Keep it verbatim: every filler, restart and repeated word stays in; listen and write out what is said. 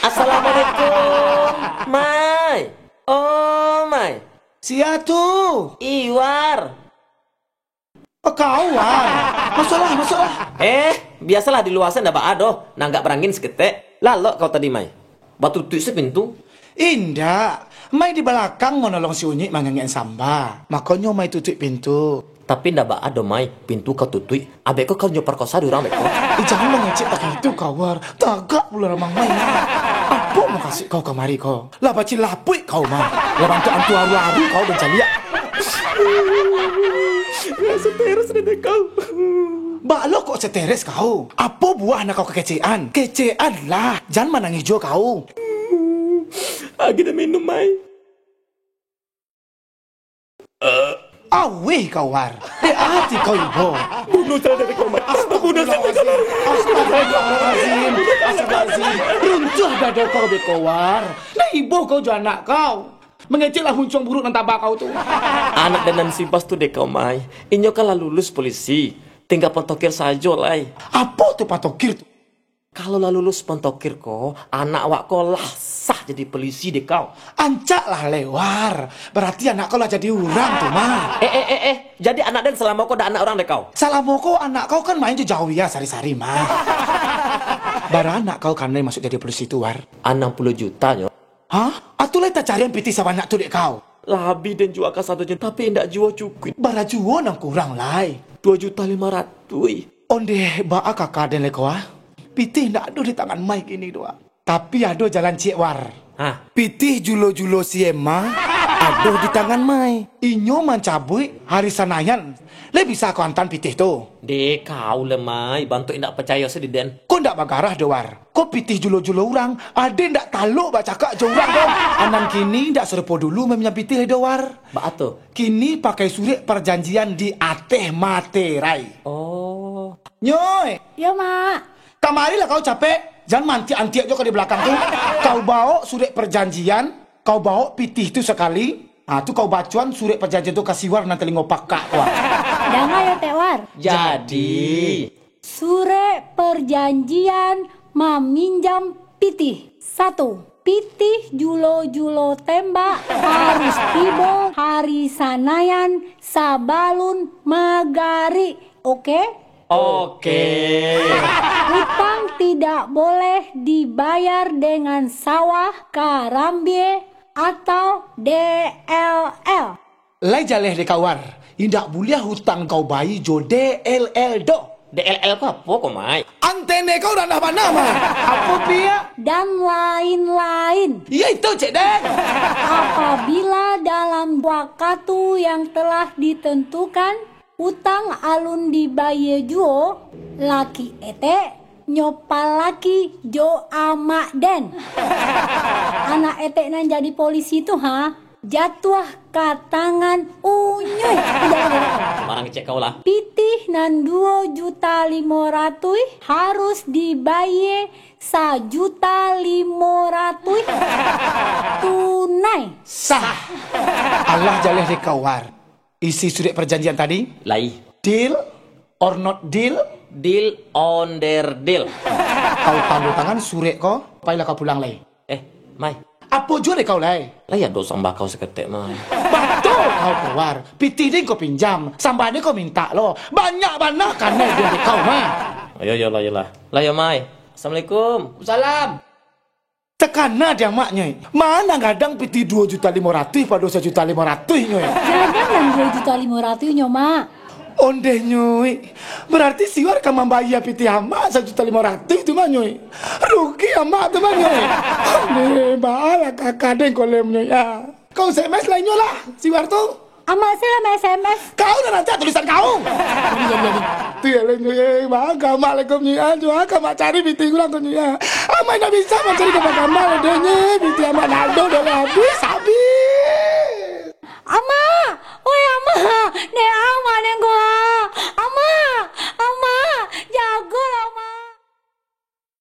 Assalamualaikum, Mai. Oh, Mai. Sia tu? Iwar. Oh, kau, War. Masuaklah, masuaklah. Eh, biasolah di lua se ndak baa doh. Nanggak barangin saketek. Lalok kau tadi, Mai. Batutuik se pintu. Indak. Mai di balakang manolong si Unyik mangangek samba. Makonyo Mai tutuik pintu. Tapi ndak baa doh, Mai. Pintu kau tutuik. Abek ko kau nyo parkosa dek urang, beko. Eh, jangan mangecek baitu, kau, War. Tagak pulo ramang Mai, nah. Apo mukasuik kau kamari ko? Lah bacilapuik kau, Mai. Lah bantuak antu aru-aru kau, den caliak. Stres dek kau. Baa lo kok stres kau? Apo buah nan kau kakecekan? Kecekanlah. Jan manangih juo kau. Agiah den minum, Mai. Auih kau, War. Dek ati kau ibo. Bunuah sajo dek kau, Mai. Bunuah sajo dek kau, Mai. Astagfirullahalazim. Astagfirullahalazim. Runtuah dado kau, beko, War. Lah ibo kau jo anak kau. Mangeceklah muncuang buruak nan taba kau tu. Anak den nan si Bas tu dek kau, Mai. Inyo kan lah lulus polisi. Tingga pantokir sajo lai. Apo tu pantokir tu? Kalau lah lulus pantokir ko, anak awak ko lah sah jadi polisi dek kau. Ancaklah lai, War. Barati anak kau lah jadi urang tu, mah. Eh, eh, eh, eh. Jadi anak den salamo ko dak anak urang dek kau? Salamo ko anak kau kan main jo Jauh Iya sari-sari, mah. Bara anak kau kanai masuak jadi polisi tu, War? Anam puluah juta nyo. Hah? Atu lai tacarian pitih sabanyak tu dek kau? Lah abih den jua kasadonyo, tapi indak jua cukuik. Bara juo nan kurang lai? Duo juta limo ratuih. Ondeh, baa kaka den lai ko, ah? Pitih indak ado di tangan Mai kini tu, ah. Tapi ado jalan ciek, War. Hah? Pitih julo-julo si Emma ado di tangan Mai. Inyo mancabuik hari Sanayan. Lai bisa kau antaan pitih tu? Dek kau lah, Mai, bantuak indak pacayo se di den. Ko ndak bagarah doh, War. Ko pitih julo-julo urang, ade ndak talok bacakak jo urang doh. Anan kini ndak sarupo dulu maminjam pitih lai doh, War. Baa tu? Kini pakai surek parjanjian di ateh materai. Oh. Nyoi! Yo, Mak. Kamarilah kau capek, jan maantiak-antiak jo kau di balakang tu. Kau bawok surek parjanjian, kau bawok pitih tu sakali. Ha, tu kau bacoan surek parjanjian tu ka si War nan talingo pakak tu, ah. Danga yo, Tek War. Jadi. Surek parjanjian maminjam pitih. Satu, pitih julo-julo tembak harus tibo hari Sanayan sabalun magarik. Oke? Oke. Utang tidak boleh dibayar dengan sawah, karambia, atau D L L. Lai jaleh dek kau, War. Indak buliah utang kau bayia jo D L L doh. D L L ko apo ko, Mai? Antene kau randah bana, Mai. Apo piak? Dan lain-lain. Iyo itu, Cek Den. Apabila dalam wakatu yang telah ditentukan, utang alun dibayia juo, laki etek nyo palaki jo amak den. Anak etek nan jadi polisi tu, ha, jatuah ka tangan Unyuik. Barang kecek kau lah. Pitih nan duo juta limo ratuih harus dibayia sajuta limo ratuih tunai. Sah. Alah jaleh dek kau, War. Isi surek parjanjian tadi? Lai. Deal or not deal? Deal on their deal. Kau tando tangan surek ko, pailah kau pulang lai. Eh, Mai. Apo juo dek kau lai? Lai ado sambah kau saketek, Mai. Batua kau ko, War. Pitih den kau pinjam, sambah den kau mintak lo. Banyak bana kanai dek kau, Mai. Yo, yo lah, yo lah. Lah yo, Mai. Assalamualaikum. Salam. Takana di amak, Nyoi. Ma nan gadang pitih duo juta limo ratuih pado sajuta limo ratuih, Nyoi? Gadang nan duo juta limo ratuih nyo, Mak. Ondeh, Nyoi. Barati si War ka mambayia pitih amak sajuta limo ratuih tu mah, Nyoi. Rugi amak tu mah, Nyoi. Ondeh, baalah kaka den ko lai, Nyoi, ah. Kau S M S lah inyo lah, si War tu. Amak se lah ma-S M S. Kau nan rancak tulisan kau. Jadi, jadi, jadi. Tu yo lah, Nyoi, eh, baa ka amak lai ko, Nyoi, ah, jo a ka amak cari pitih urang ko, Nyoi, ah. Amak indak bisa mancari gambar-gambar lai doh, Nyoi, pitih amak ndak ado